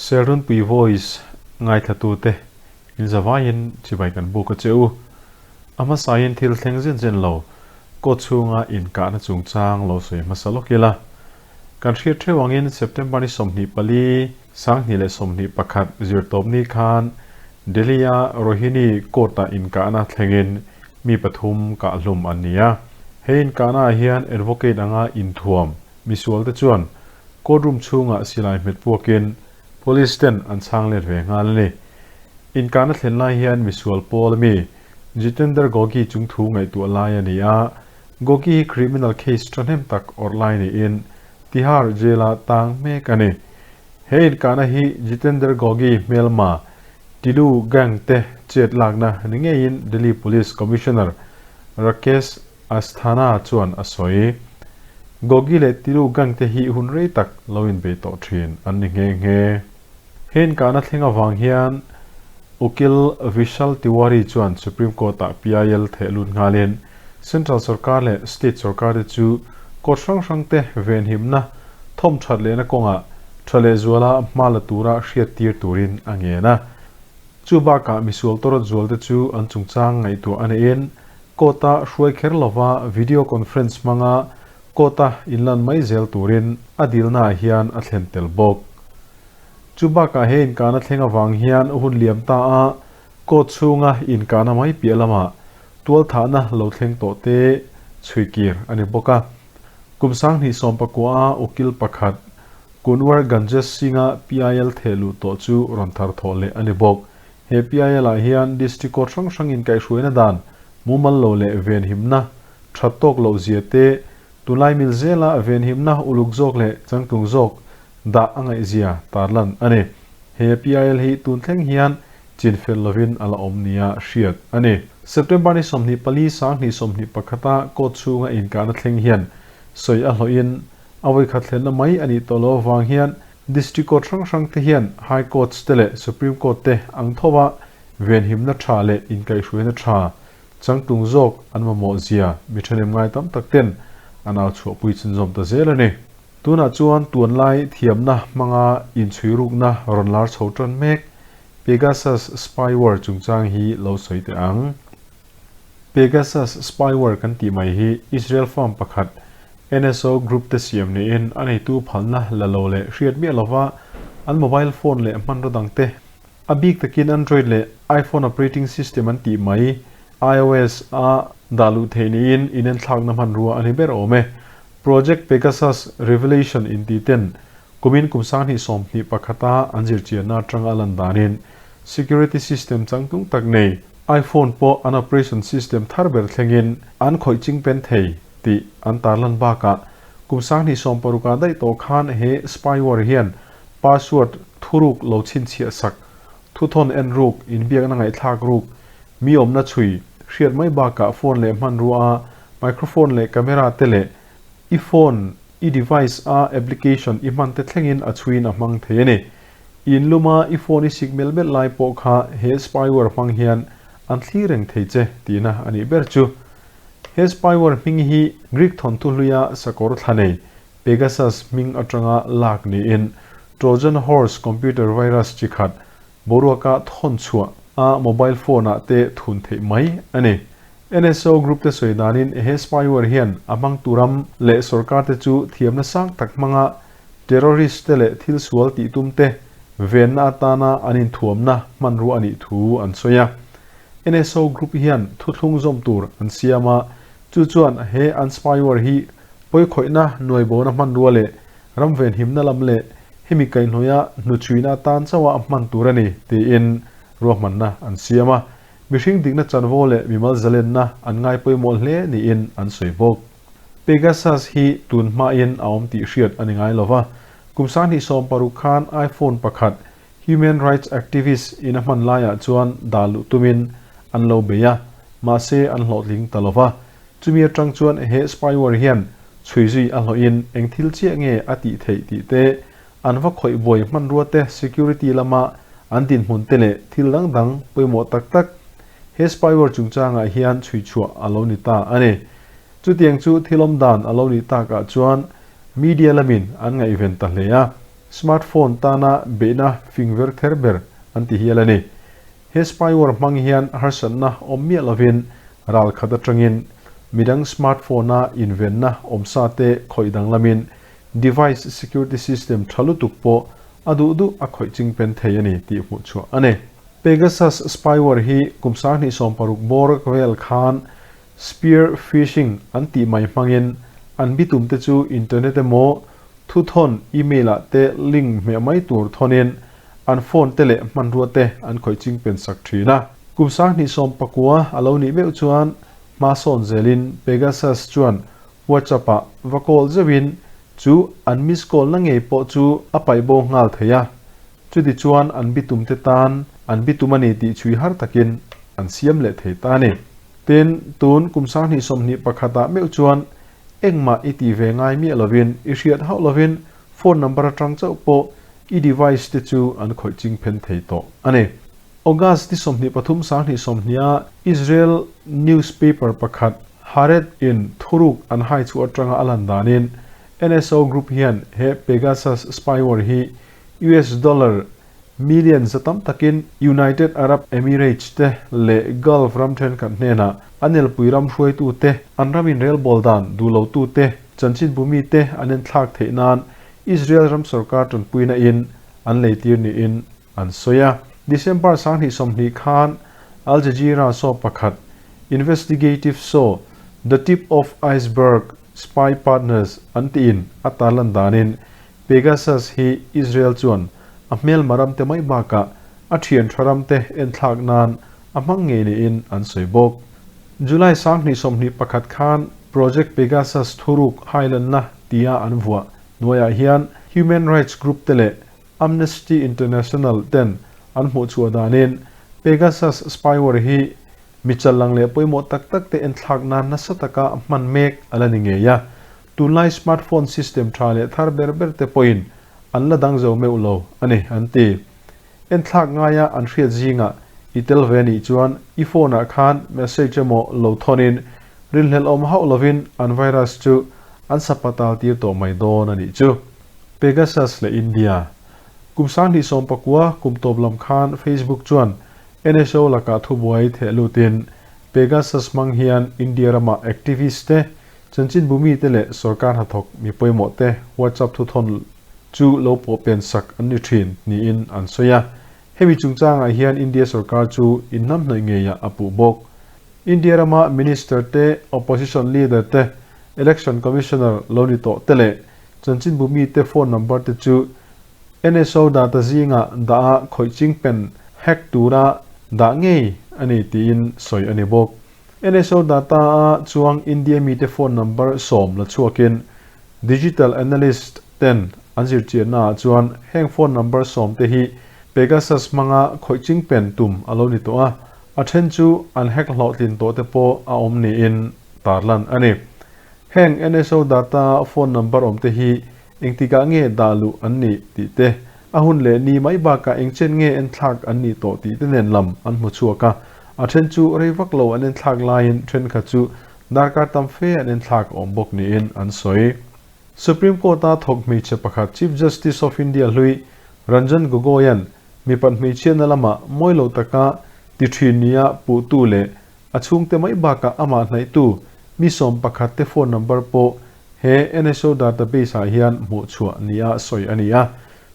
Serhunpui Voice ngaithlatute in zavaiin chibai kan buk a che u. A hmasain thil thleng zen zen lo, court chhunga inkahna chungchang lo sawi hmasa lawk ila. Kan hriat theuh angin September ni 24, 2021 zirtawpni khan Delhi-a Rohini court-ah inkahna thlengin mi pathum kahhlum an ni a. He inkahnaah hian advocate anga inthuam misualte chuan court room chhungah silai hmet puakin police ten an chhang let ve nghal a ni. Inkahna thlen lai hian misual pawl ami Jitender Gogi chungthu ngaihtuah lai a ni a, Gogi hi criminal case thahnem tak awrh lai niin Tihar jail-a tang mek a ni. He inkahna hi Jitender Gogi hmelma Tilu gang te chet lakna ni ngeiin Delhi Police Commissioner Rakesh Asthana chuan a sawi. Gogi leh Tilu gang te hi hun rei tak lo inbei tawh thin an ni nghe nghe. He inkahna thleng avang hian Ukil Vishal Tiwari chuan Supreme Court-ah PIL theh lut nghalin Central sorkar leh State sorkar te chu court hrang hrang te venhimna thawm that lehna kawngah tha leh zuala hma la tura hriat tir turin a ngen a. Chu bakah misual tawrawt zual te chu an chungchang ngaihtuah a neihin court-a hruai kher lova video conference hmanga court-a inlan mai zel turin a dilnaah hian a thlen tel bawk. Chu bakah he inkahna thleng avang hian hun liam ta a court chhunga inkahna mai piah lamah tualthahna lo thleng tawh te chhui kir a ni bawk a. Kum 2019 a ukil pakhat Kunwar Ganges Singh-a PIL theh luh tawh chu rawn thar thawh leh a ni bawk. He PIL-ah hian District Court hrang hrang inkaihhruaina dan mumal lo leh venhimna that tawk loh zia te, tunlai mil zela venhimna uluk zawk leh changtlung zawk dah a ngaihzia tarlan a ni. He PIL hi tun thleng hian chinfel lovin a la awm nia hriat a ni. September ni 24 2021 a court chhunga inkahna thleng hian sawi a hlawhin a vawikhat thlenna mai a nih tawh loh avang hian District Court hrang hrang te hian High Courts te leh Supreme Court te ang thova venhimna tha leh inkaihhruaina tha changtlung zawk an mamawh zia mi thahnem ngai tam tak ten an au chhuahpui chhunzawm ta zel a ni. Tunah chuan tuanlai thiamna hmanga inchhuirukna rawn lar chho tan mek Pegasus spyware chungchang hi lo sawi teh ang. Pegasus spyware kan tih mai hi Israel firm pakhat NSO Group te siam niin a neitu phalna la lo leh hriat miah lova an mobile phone leh hmanraw dangte a bik takin Android leh iPhone operating system an tih mai iOS a dah luh theih niin inenthlakna hmanrua a ni ber awm e. Project Pegasus Revelation inti ten Kumin kum 2021 a an zirchianna atanga a lan danin security system changtlung tak nei iPhone pawh an operation system thar ber thlengin an khawih ching pen thei tih an tarlan bakah kum 2016 ah daih tawh khan he spyware hian password thuruk lo chhinchhiah sak, thuthawn en ruk, inbiakna ngaihthlak ruk, mi awmna chhui hriat mai bakah phone leh hmanrua a microphone leh camera te leh i phone I device a application i hman te thlengin a chhuiin a hmang thei a ni. I inluma i phone i sik melh melh lai pawh kha he spyware hmang hian an thlir reng thei che tihna a nih ber chu. He spyware hming hi Greek thawnthu hluia sakawr thla nei Pegasus hming atanga lak niin Trojan horse computer virus chi khat boruaka thawn chhuah a mobile phone ah te thun theih mai a ni. NSO Group te sawi danin he spyware hian a hmang tu ram leh sorkar te chu thiamna sang tak hmanga terrorist te leh thil sual tih tum te venna atana an inthuamna hmanrua a nih thu an sawi a. NSO Group hian thuthlung zawm tur an siam a, chu chuan he an spyware hi pawikhawihna nuaibona hmanrua leh ram venhimna lam leh hemi kaihhnawih a hnuchhuina atan chauha hman tur a ni tiin ruahmanna an siam a. Mihring dikna chanvo leh mimal zalenna an ngai pawimawh hle niin an sawi bawk. Pegasus hi tun hmain a awm tih hriat a ni ngai lo va, kum 2016 khan iPhone pakhat human rights activist in a hman laiah chuan dah luh tumin an lo bei a, mahse an hlawhtling ta lo va. Chumi atang chuan he spyware hian chhui zui a hlawhin eng thil chiah nge a tih theih tih te An va khawih buai hmanrua te, security lama an dinhmun te leh thil dang dang pawimawh tak tak he spyware chungchangah hian chhui chhuah a lo ni ta a ni. Chutiang chu thil awm dan a lo nih takah chuan media lamin an ngaihven ta hle a. smartphone tana beihna fing ver ther ber an ti hial a ni. He spyware hmang hian harsatna awm miah lovin ral khat atangin midang smartphone-a invenna awmsa te khawih danglamin device security system tha lutuk pawh a duh duh a khawih ching pen thei a ni tih hmuh chhuah a ni. Pegasus spyware hi kum 2016 bawr vel khan spear phishing an tih mai hmangin an bitum te chu internet emaw Thuthawn, email ah te link hmeh mai tur thawnin an phone te leh hmanrua te an khawih ching pen sak thin a. Kum 2019 a lo nih meuh chuan hma sawn zelin Pegasus chuan WhatsApp ah va call zeuhin chu an miss call na ngei pawh chu a paih bo nghal thei a. Chuti chuan an bitum te tan an bitum a ni tih chhui har takin an siam leh thei ta a ni. Tin, tun kum 2021 ah meuh chuan Engmah i ti ve ngai miah lovin, i hriat hauh lovin phone number atang chauh pawh i device te chu an khawih ching phen thei tawh a ni. August ni 23 2020 a Israel newspaper pakhat Haaretz in thuruk an hai chhuah atanga a lan danin NSO Group hian he Pegasus spyware hi US dollar Million za tam takin United Arab Emirates te leh Gulf ram thenkhat hnenah an elpui ram hruaitute, an ram inrelbawl dan duh lotute, chanchinbu mite an enthlak theih nan Israel ram sorkar tanpuina in an leitir niin an sawi a. December 2020 khan Al Jazeera show pakhat investigative show The Tip of Iceberg Spy Partners an tiin a tarlan danin Pegasus hi Israel chuan a hmelma ramte mai bakah a thian tha ramte enthlak nan a hmang ngei niin an sawi bawk. July 2021 khan Project Pegasus thuruk hailanna tia an vuah hnuaiah hian human rights group te leh Amnesty International ten an hmuh chhuah danin Pegasus spyware hi Mi challang leh pawimawh tak tak te enthlak nan nasa taka hman mek a la ni ngei a. Tunlai smartphone system tha leh thar ber ber te pawhin an la dang zo meuh lo a ni, an ti. Enthlak ngaia an hriat zingah i tel ve nih chuan i phone ah khan message emaw lo thawnin rinhlelh awm hauh lovin an virus chu an sapatal tir tawh mai dawn a nih chu. Pegasus leh India. Kum 2019 kum tawp lam khan Facebook chuan NSO lakah thubuai theh lutin Pegasus hmang hian India rama activist te, chanchinbu mite leh sorkar hnathawk mi pawimawh te WhatsApp thuthawn chu lo pawh pen sak an ni thin niin an sawi a. Hemi chungchangah hian India sorkar chu inhnamhnawih ngeiah a puh bawk. India rama minister te, opposition leader te, election commissioner lo ni tawh te leh chanchinbu mite phone number te chu NSO data zingah dah a khawih ching pen hack tura dah ngei a ni tiin sawi a ni bawk. NSO data a chuang India mite phone number 10 la chhuakin digital analyst ten an zirchianna ah chuan heng phone number 10 te hi Pegasus hmanga khawih ching pen tum a lo ni tawh a, a then chu an hack hlawhtlin tawh te pawh a awm niin tarlan a ni. Heng NSO data a phone number awm te hi Engtikah nge dah luh an nih tih te, a hun leh ni mai bakah engchen nge enthlak an nih tawh tih te nen lam an hmu chhuak a, a then chu rei vak lo an enthlak laiin thenkhat chu darkar tam fe an enthlak awm bawk niin an sawi. Supreme Court-a thawk hmeichhe pakhat Chief Justice of India hlui Ranjan Gogoi-a'n mipat hmeichhiatna lamah mawi lo taka ti thin nia puhtu leh A chhungte mai bakah amah hnaihtu mi 11 te phone number pawh he NSO database ah hian hmuh chhuah nia sawi a ni a.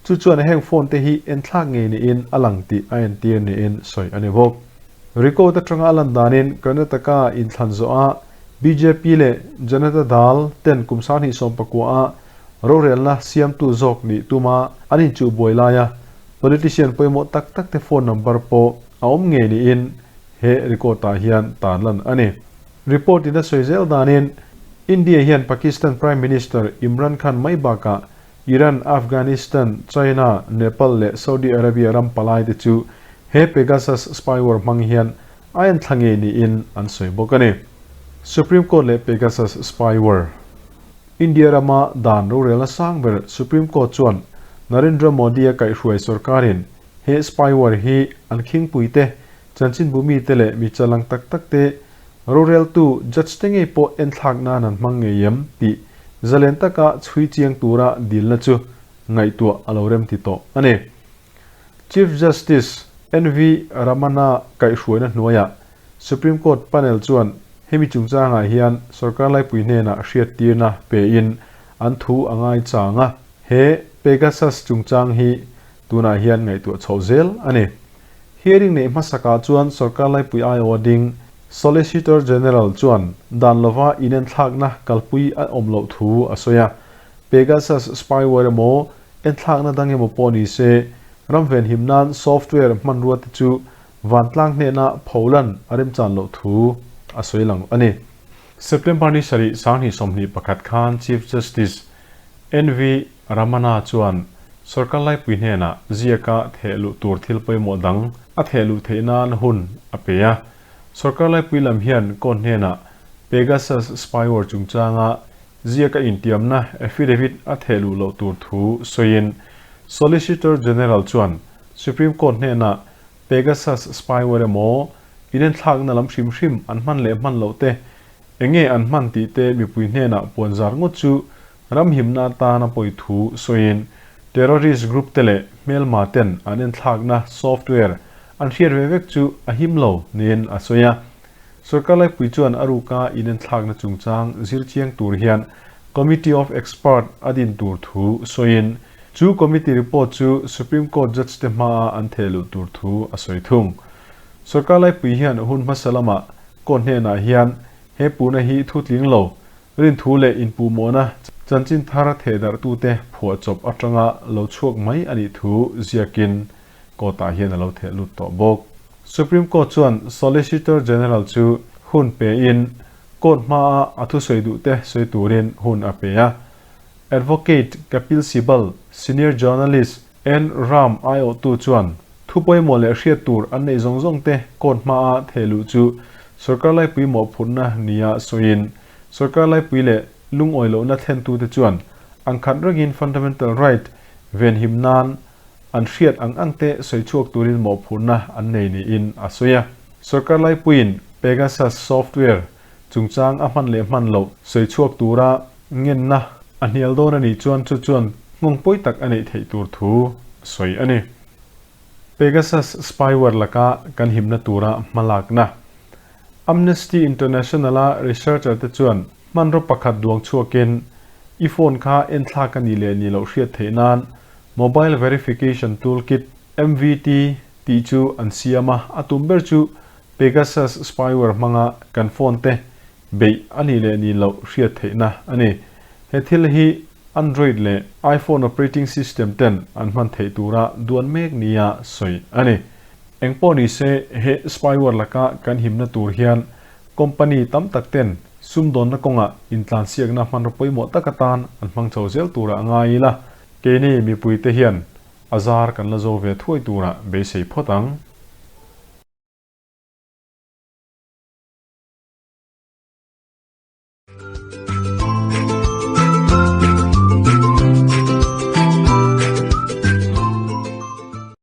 Chu chuan heng phone te hi enthlak ngei niin a lang tih a entir niin sawi a ni bawk. Record atanga a lan danin Karnataka inthlan zawha bjp leh Janata Dal ten kum 2019 a rorelna siamtu zawk nih tuma an inchuh buai laia politician pawimawh tak tak te phone number pawh a awm ngei niin He record ah hian tan lan a ni. Report in a sawi zel danin India hian Pakistan Prime Minister Imran Khan mai bakah Iran, Afghanistan, China, Nepal leh Saudi Arabia ram palai te chu he Pegasus spyware hmang hian a en thla ngei niin an sawi bawk a ni. Supreme Court leh Pegasus spyware. India rama dan rorelna sang ber Supreme Court chuan Narendra Modi-a kaihhruai sorkarin he spyware hi an khingpuite Chanchinbu mite leh mi chalang tak tak te, roreltu judge te ngei pawh enthlak nan an hmang ngei em tih zalen taka chhui chiang tura dilna chu ngaihtuah a lo remti tawh a ni. Chief Justice NV Ramana kaihhruaina hnuaiah Supreme Court panel chuan hemi chungchangah hian sorkar laipui hnenah hriattirna pein an thu a ngai chang a, he Pegasus chungchang hi tunah hian ngaihtuah chhoh zel a ni. Hearing neih hmasakah chuan sorkar laipui aiawha ding Solicitor General chuan dan lova inenthlakna kalpui a awm loh thu a sawi a, Pegasus spyware emaw Enthlakna dang emaw pawh ni se, ram venhim nan software hmanrua te chu vantlang hnena pholan a remchan loh thu a sawi lang a ni. September ni sarih 2021 khan Chief Justice NV Ramana chuan sorkar laipui hnenah ziaka theh luh tur thil pawimawh dang a theh luh theih nan hun a pe a. Sorkar laipui lam hian court hnenah Pegasus spyware chungchanga Ziaka intiamna affidavit a theh luh loh tur thu sawiin Solicitor General chuan Supreme Court hnenah Pegasus spyware emaw inenthlakna lam hrim hrim an hman leh hman loh te, enge an hman tih te mipui hnenah puanzar ngawt chu ramhimna atana pawi thu sawiin terrorist group te leh hmelma ten an enthlakna software an hriat ve vek chu a him lo niin a sawi a. Sorkar laipui chuan a ruka inenthlakna chungchang zir chiang tur hian Committee of Expert a din tur thu sawiin, chu committee report chu Supreme Court judge te hmaa an theh luh tur thu a sawi thung. Sorkar laipui hian hun hmasa lamah court hnenah hian he puhna hi thu tling lo, rinthu leh inpuhmawhna chanchin thar thehdarhtute phuahchawp atanga lo chhuak mai a nih thu ziakin Court-ah hian a lo theh lut tawh bawk. Supreme Court chuan Solicitor General chu hun pein court hmaa a thusawi duhte sawi turin hun a pe a. Advocate Kapil Sibal, senior journalist N Ram aiawhtu chuan thu pawimawh leh hriat tur an neih zawng zawng te court hmaa theh luh chu sorkar laipui mawhphurhna nia sawiin sorkar laipui leh lungawi lohna thlentute chuan angkhat rengin fundamental right venhim nan An hriat ang ang te sawi chhuak turin mawhphurhna an nei niin a sawi a. Sorkar laipuiin Pegasus software chungchang a hman leh hman loh sawi chhuak tura ngenna a hnial dawn a nih chuan chu chuan nghawng pawi tak a neih theih tur thu a sawi a ni. Pegasus spyware laka kan himna tura hmalakna Amnesty International-a researcher te chuan hmanraw pakhat duang chhuakin i phone kha enthlak a nih leh nih loh hriat theih nan Mobile Verification Toolkit, MVT, tih chu an siam a, a tum ber chu Pegasus spyware hmanga kan phone te beih a nih leh nih loh hriat theihna a ni. He thil hi Android leh iPhone operating system ten an hman theih tura duan mek nia sawi a ni. Engpawh ni se, he spyware laka kan himna tur hian company tam tak ten sumdawnna kawngah intlansiakna hmanraw pawimawh tak atan an hmang chho zel turah a ngai ila, keini mipuite hian a zar kan la zo ve thuai turah beisei phawt ang.